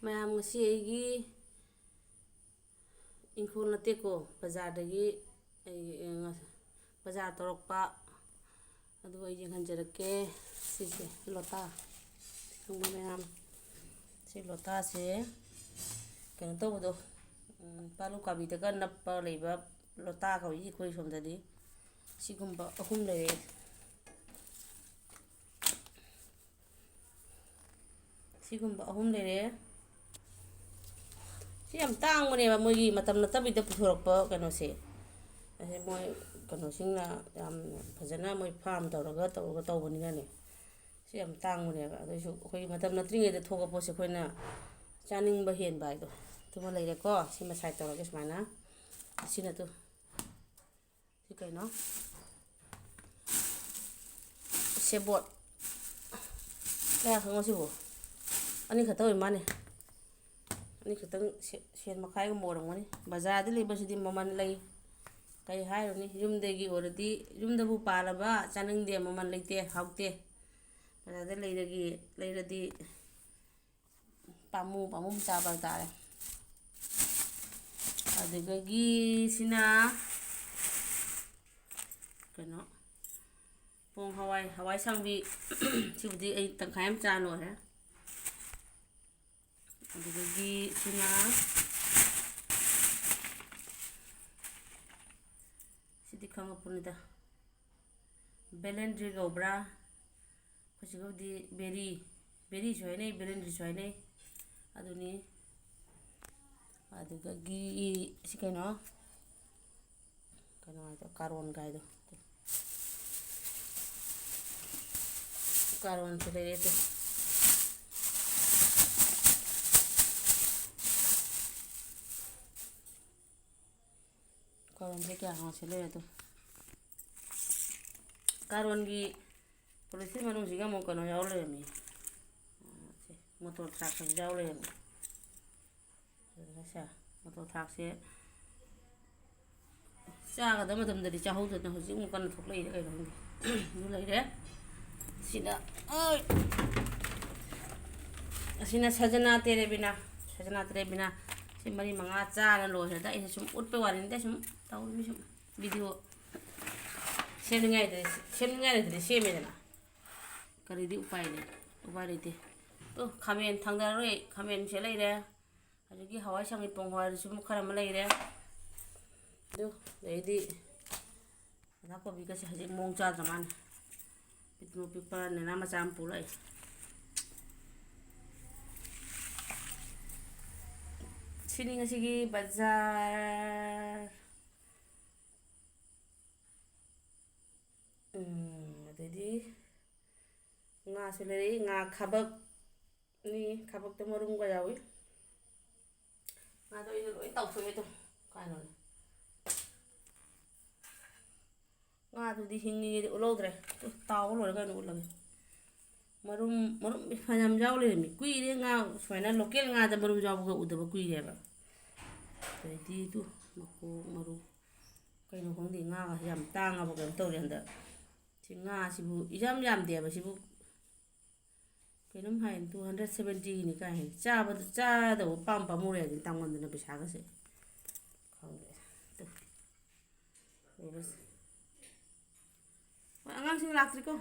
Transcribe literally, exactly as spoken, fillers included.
ꯃꯌꯥꯝ, ꯉꯁꯤ ꯑꯩꯒꯤ ꯏꯪꯈꯣꯜ ꯅꯠꯇꯦꯀꯣ, ꯕꯖꯥꯔꯗꯒꯤ ꯑꯩ, ꯑ, ꯉ-, ꯕꯖꯥꯔ ꯇꯧꯔꯛꯄ, ꯑꯗꯨ ꯑꯩ ꯌꯦꯡꯍꯟꯖꯔꯛꯀꯦ꯫ ꯁꯤꯁꯦ ꯂꯣꯇꯥ, ꯈꯪꯕ ꯃꯌꯥꯝ, ꯁꯤ ꯂꯣꯇꯥꯁꯦ ꯀꯩꯅꯣ ꯇꯧꯕꯗꯣ, ꯎꯝ, ꯄꯥꯂꯨ ꯀꯥꯕꯤꯗꯒ ꯅꯞꯄ ꯂꯩꯕ ꯂꯣꯇꯥ ꯀꯧꯏ ꯑꯩꯈꯣꯏ ꯁꯣꯝꯗꯗꯤ꯫ ꯁꯤꯒꯨꯝꯕ ꯑꯍꯨꯝ ꯂꯩꯔꯦ꯫ ꯁꯤꯒꯨꯝꯕ ꯑꯍꯨꯝ ꯂꯩꯔꯦ꯫ ꯁꯤ ꯌꯥꯝ ꯇꯥꯡꯕꯅꯦꯕ, ꯃꯣꯏꯒꯤ ꯃꯇꯝ ꯅꯠꯇꯕꯤꯗ ꯄꯨꯊꯣꯔꯛꯄ ꯀꯩꯅꯣꯁꯦ꯫ ꯑꯁꯤ ꯃꯣꯏ ꯀꯩꯅꯣꯁꯤꯡꯅ ꯌꯥꯝ ꯐꯖꯅ ꯃꯣꯏ ꯐꯥꯔꯝ ꯇꯧꯔꯒ, ꯇꯧꯔꯒ ꯇꯧꯕꯅꯤꯅꯅꯦ, ꯁꯤ ꯌꯥꯝ ꯇꯥꯡꯕꯅꯦꯕ꯫ ꯑꯗꯨꯏꯁꯨ ꯑꯩꯈꯣꯏꯒꯤ ꯃꯇꯝ ꯅꯠꯇ꯭ꯔꯤꯉꯩꯗ ꯊꯣꯛꯄ ꯄꯣꯠꯁꯦ ꯑꯩꯈꯣꯏꯅ ꯆꯥꯅꯤꯡꯕ ꯍꯦꯟꯕ ꯍꯥꯏꯗꯣ ꯑꯗꯨꯃ ꯂꯩꯔꯦꯀꯣ꯫ ꯁꯤꯃ ꯁꯥꯏꯠ ꯇꯧꯔꯒꯦ ꯁꯨꯃꯥꯏꯅ꯫ ꯑꯁꯤꯅ ꯇꯨ꯫ ꯁꯤ ꯀꯩꯅꯣ? ꯁꯦꯕꯣꯠ꯫ ꯀꯌꯥ ꯈꯪꯉꯣ ꯁꯤꯕꯨ? ꯑꯅꯤꯈꯛꯇ ꯑꯣꯏ ꯃꯥꯅꯦ꯫ ꯑꯅꯤꯈꯛꯇꯪ ꯁꯦ-, ꯁꯦꯟ ꯃꯈꯥꯏꯒꯨꯝꯕ ꯑꯣꯏꯔꯝꯒꯅꯤ꯫ ꯕꯖꯥꯔꯗ ꯂꯩꯕꯁꯤꯗꯤ ꯃꯃꯜ ꯂꯩ꯫ ꯀꯩ ꯍꯥꯏꯔꯨꯅꯤ? ꯌꯨꯝꯗꯒꯤ ꯑꯣꯏꯔꯗꯤ, ꯌꯨꯝꯗꯕꯨ ꯄꯥꯜꯂꯕ ꯆꯥꯅꯤꯡꯗꯦ, ꯃꯃꯜ ꯂꯩꯇꯦ, ꯍꯥꯎꯇꯦ꯫ ꯕꯖꯥꯔꯗ ꯂꯩꯔꯒꯤ, ꯂꯩꯔꯗꯤ ꯄꯥꯝꯃꯨ ꯄꯥꯝꯃꯨ ꯆꯥꯕ ꯍꯥꯏꯇꯥꯔꯦ꯫ ꯑꯗꯨꯗꯒꯤ ꯁꯤꯅ ꯀꯩꯅꯣ, ꯄꯣꯡ ꯍꯋꯥꯏ, ꯍꯋꯥꯏ ꯁꯥꯡꯕꯤ꯫ ꯁꯤꯕꯨꯗꯤ ꯑꯩ ꯇꯪꯈꯥꯏ ꯑꯃ ꯆꯥ ꯂꯣꯏꯔꯦ꯫ ꯑꯗꯨꯗꯒꯤ ꯁꯤꯅ, ꯁꯤꯗꯤ ꯈꯪꯉꯛꯄꯅꯤꯗ, ꯕꯦꯂꯦꯟꯗ꯭ꯔꯤ ꯀꯧꯕ꯭ꯔꯥ? ꯑꯩꯈꯣꯏ ꯁꯤꯒꯕꯨꯗꯤ ꯕꯦꯔꯤ, ꯕꯦꯔꯤꯁꯨ ꯍꯥꯏꯅꯩ, ꯕꯦꯂꯦꯟꯗ꯭ꯔꯤꯁꯨ ꯍꯥꯏꯅꯩ꯫ ꯑꯗꯨꯅꯤ꯫ ꯑꯗꯨꯗꯒꯤ ꯁꯤ ꯀꯩꯅꯣ? ꯀꯩꯅꯣ ꯍꯥꯏꯗꯣ, ꯀꯥꯔꯣꯟ ꯀꯥꯏꯗꯣ꯫ ꯀꯥꯔꯣꯟꯁꯨ ꯂꯩꯔꯦ ꯑꯗꯨ꯫ ꯀꯥꯔꯣꯟꯁꯦ ꯀꯌꯥ ꯉꯥꯎꯁꯦ ꯂꯩꯔꯦ ꯑꯗꯣ꯫ ꯀꯥꯔꯣꯟꯒꯤ ꯄꯣꯂꯤꯊꯤꯟ ꯃꯅꯨꯡꯁꯤꯒ ꯑꯃꯨꯛ ꯀꯩꯅꯣ ꯌꯥꯎ ꯂꯩꯔꯝꯃꯤ꯫ ꯁꯦ, ꯃꯣꯇꯣꯔ ꯊꯥꯛꯄꯁꯨ ꯌꯥꯎ ꯂꯩꯔꯝꯃꯤ꯫ ꯑꯗꯨꯒ ꯁꯦ, ꯃꯣꯇꯣꯔ ꯊꯥꯛꯁꯦ ꯆꯥꯒꯗꯕ ꯃꯇꯝꯗꯗꯤ ꯆꯥꯍꯧꯗꯅ ꯍꯧꯖꯤꯛ ꯑꯃꯨꯛ ꯀꯟꯅ ꯊꯣꯛꯂꯛꯏꯔ ꯀꯩꯅꯣ ꯈꯪꯗꯦ꯫ ꯑꯗꯨ ꯂꯩꯔꯦ꯫ ꯁꯤꯗ, ꯑꯩ, ꯁꯤꯅ ꯁꯖꯅꯥ ꯇꯦꯔꯦꯕꯤꯅꯥ꯫ ꯁꯖꯅꯥ ꯇꯦꯔꯦꯕꯤꯅꯥ꯫ ꯁꯤ ꯃꯔꯤ ꯃꯉꯥ ꯆꯥꯔ ꯂꯣꯏꯈ꯭ꯔꯦꯗ꯫ ꯑꯩꯅ ꯁꯨꯝ ꯎꯠꯄꯩ ꯋꯥꯅꯤꯗ, ꯁꯨꯝ ꯇꯧꯔꯤꯃꯤ ꯁꯨꯝ꯫ ꯚꯤꯗꯤꯑꯣ ꯁꯦꯝꯅꯤꯡꯉꯥꯏꯗ, ꯁꯦꯝꯅꯤꯡꯉꯥꯏ ꯂꯩꯇ꯭ꯔꯗꯤ ꯁꯦꯝꯃꯦꯗꯅ꯫ ꯀꯔꯤꯗꯤ ꯎꯄꯥꯏ ꯂꯩ? ꯎꯄꯥꯏ ꯂꯩꯇꯦ꯫ ꯑꯣ, ꯈꯥꯃꯦꯟ ꯊꯥꯡꯗꯔꯔꯣꯏ꯫ ꯈꯥꯃꯦꯟꯁꯦ ꯂꯩꯔꯦ꯫ ꯑꯗꯒꯤ ꯍꯋꯥꯏ ꯁꯪꯒꯤ ꯄꯣꯡ ꯍꯋꯥꯏꯗꯨꯁꯨ ꯃꯈꯜ ꯑꯃ ꯂꯩꯔꯦ꯫ ꯑꯗꯨ, ꯑꯗꯩꯗꯤ ꯅꯥꯀꯨꯞꯄꯤꯒꯁꯦ ꯍꯧꯖꯤꯛ ꯃꯑꯣꯡ ꯆꯥꯗ꯭ꯔ ꯃꯥꯜꯂꯦ꯫ ꯄꯤꯛꯇ꯭ꯔꯨ ꯄꯤꯛꯄ ꯅꯦꯅꯥ ꯃꯆꯥ ꯑꯃ ꯄꯨꯔꯛꯑꯦ꯫ ꯁꯤꯅꯤ ꯉꯁꯤꯒꯤ ꯕꯖꯥꯔ꯫ ꯎꯝ, ꯑꯗꯩꯗꯤ ꯉꯥꯁꯨ ꯂꯩꯔꯛꯏ꯫ ꯉꯥ ꯈꯥꯕꯛꯅꯤ, ꯈꯥꯕꯛꯇ ꯃꯔꯨꯝꯒ ꯌꯥꯎꯏ꯫ ꯉꯥꯗꯣ ꯑꯩꯅ ꯂꯣꯏ ꯇꯥꯎꯊꯣꯛꯑꯦ ꯑꯗꯣ꯫ ꯀꯥꯏꯅꯣꯅꯦ꯫ ꯉꯥꯗꯨꯗꯤ ꯍꯤꯡꯉꯤꯉꯩꯗꯤ ꯎꯠꯍꯧꯗ꯭ꯔꯦ꯫ ꯇꯨ, ꯇꯥꯎꯕ ꯂꯣꯏꯔꯒ ꯑꯣꯏꯅ ꯎꯠꯂꯒꯦ꯫ ꯃꯔꯨꯝ, ꯃꯔꯨꯝ ꯐꯅꯌꯥꯝ ꯌꯥꯎ ꯂꯩꯔꯝꯃꯤ꯫ ꯀꯨꯏꯔꯦ ꯉꯥ ꯁꯨꯃꯥꯏꯅ local ꯉꯥꯗ ꯃꯔꯨꯝ ꯌꯥꯎꯕꯒ ꯎꯗꯕ ꯀꯨꯏꯔꯦꯕ꯫ ꯑꯗꯩꯗꯤ ꯇꯨ, ꯃꯀꯣꯛ, ꯃꯔꯨ, ꯀꯩꯅꯣ ꯈꯪꯗꯦ, ꯉꯥꯒꯁꯦ ꯌꯥꯝ ꯇꯥꯡꯉꯕ ꯀꯩꯅꯣꯝ ꯇꯧꯔꯦ ꯍꯟꯗꯛ꯫ ꯁꯤ ꯉꯥꯁꯤꯕꯨ ꯏꯌꯥꯝ ꯌꯥꯝꯗꯦꯕ ꯁꯤꯕꯨ꯫ ꯀꯩꯅꯣꯝ ꯍꯥꯏꯅꯤ, two hundred seventy ꯒꯤꯅꯤ ꯀꯥꯏ ꯍꯥꯏ꯫ ꯆꯥꯕꯗ, ꯆꯥꯗꯧꯕ ꯄꯥꯝ ꯄꯥꯝꯃꯨꯔꯦ ꯍꯥꯏꯗꯤ, ꯇꯥꯡꯃꯟꯗꯅ ꯄꯩꯁꯥꯒꯁꯦ꯫ ꯈꯪꯗꯦ꯫ ꯇꯨ꯫ ꯂꯣꯏꯔꯦ꯫ ꯍꯣꯏ, ꯑꯉꯥꯡꯁꯤꯡ ꯂꯥꯛꯇ꯭ꯔꯤꯀꯣ꯫